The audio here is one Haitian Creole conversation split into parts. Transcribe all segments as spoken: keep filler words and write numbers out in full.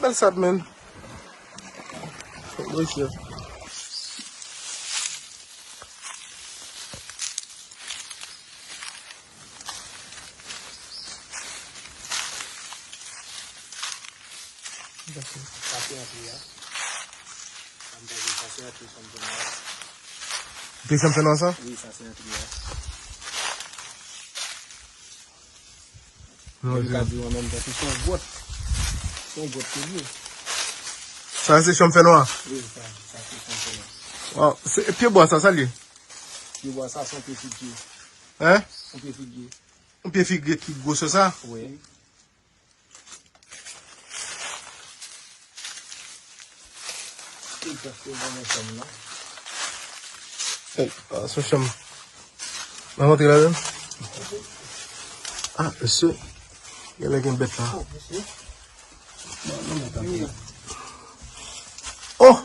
What's up, man? What's up? Sa se antre a. Sa m ta di, sa se antre chanm fè nwa. Te chanm fè nwa sa? Wi, sa se antre a. Non, m ka di w an menm tan, se yon gwòt. Se yon gwòt ke l ye. Sa se chanm fè nwa? Wi, sa, sa se chanm fè nwa. Waw, se, pye bwa sa, sa l ye? Pye bwa sa, se yon pye figye. Hein? Yon pye figye. Yon pye figye ki gwosè sa? Wi. Egzakteman nan chanm nan. Eh, ah, se yon chanm. Mwen rantre ladan. Ah, mesye. Genlè gen bèt la. Oh, mesye. Oh!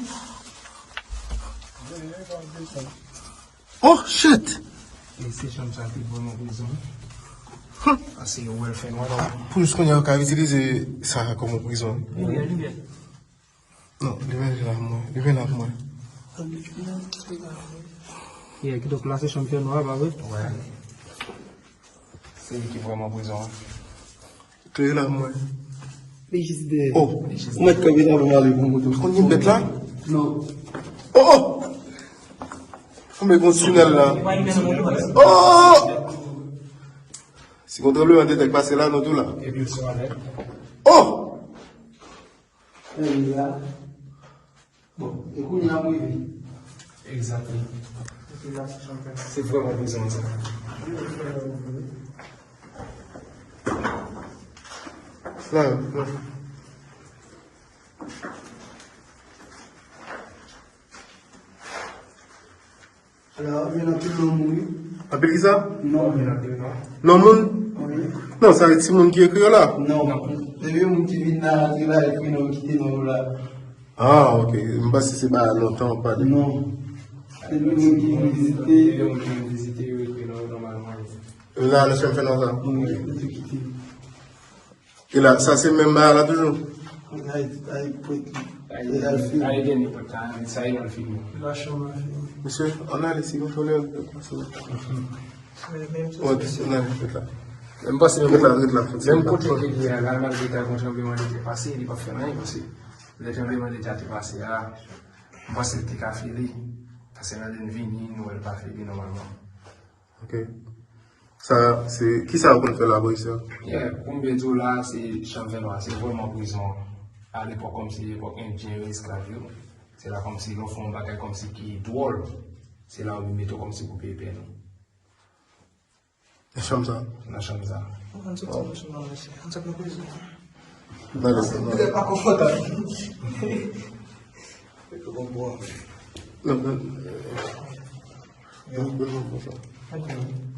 Oh, shit! E se chanm sa ki vrèman prizon. Paske yo wè l fè nwa. Pou jis kounye a, yo ka itilize sa kòm yon prizon. Limyè, limyè. Non, limyè la pou mwen. Limyè la pou mwen. Yeah, kidonk la se chanm fè nwa, pa vre? Wè. Se li ki vrèman prizon an. Klere la pou mwen. Li jis dèyè. Oh, ou mèt kanpe la pou m ale pou m montre w. Konn gen bèt la? Non. Oh, oh! Konbyen gon tinèl la? Oh! Si gon tranblemanntè k pase la, nou tou la. Oh! Bon, e kounye a m rive. Exactly. Se vrèman prizon sa. La, la. Alò, gen anpil non moun, wi. Anpil kisa? Non. Non moun? Wi. Non, sa se timoun ki ekri yo la? Non. Depi yon moun ki vin nan rantre la, ekri non, kite non yo la. Ah, ok. M panse se ba lontan w pale. Non. Depi yon moun ki vin vizite. Depi yon moun ki vin vizite, yo ekri non yo nòmalman. La, nan chanm fè nwa sa? Wi, yo tou kite. E la, sa se menm bagay la toujou? Ay, ay, pwet li. Ay, ay, gen nenpòt sa, sa e nan fim. La chanm la fini. Mesye, ann ale, si nou fè lè, ann ale, ret la. Men m panse menm, ret la, ret la, menm kote ke li ye a la, malgre ta gon tranblemanntè te pase, li p ap fè anyen, paske lè tranblemanntè a te pase a, m panse l te ka file. Paske nan lè n vini, nou wè l pa file nòmalman. Ok. Sa, se, kisa yo konn fè la, polisye a? Yeah, pou m byen di w la, se chanm fè nwa, se vrèman prizon. Alepòk, kòmsi epòk endyen yo esklav yo, se la kòmsi lè w fè yon bagay kòmsi ki dwòl, se la yo mete w kòmsi pou peye pèn ou. Nan chanm sa? Nan chanm sa. Mwen konn soti nan chanm nan, mesye. Mwen sot nan prizon. Nan lè sa, nan. Trè pa konfòtab. Non, non. Non, non, non, non.